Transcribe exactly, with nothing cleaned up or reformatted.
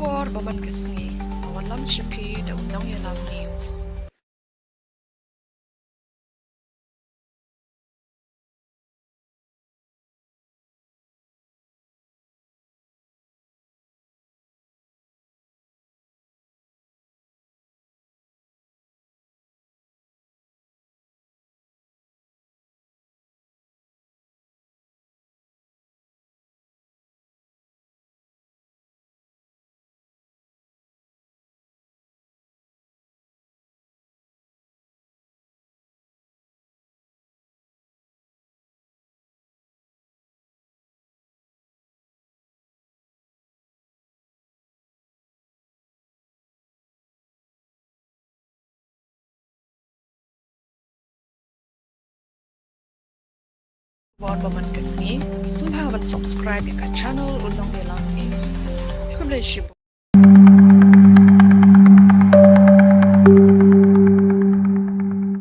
Por ba man ka sngi, nga wanlam sha phi da u Nongïalam News. Bad ba man ka sngi, sngewbha ban subscribe ïa ka channel U Nongïalam News. Khublei shibun.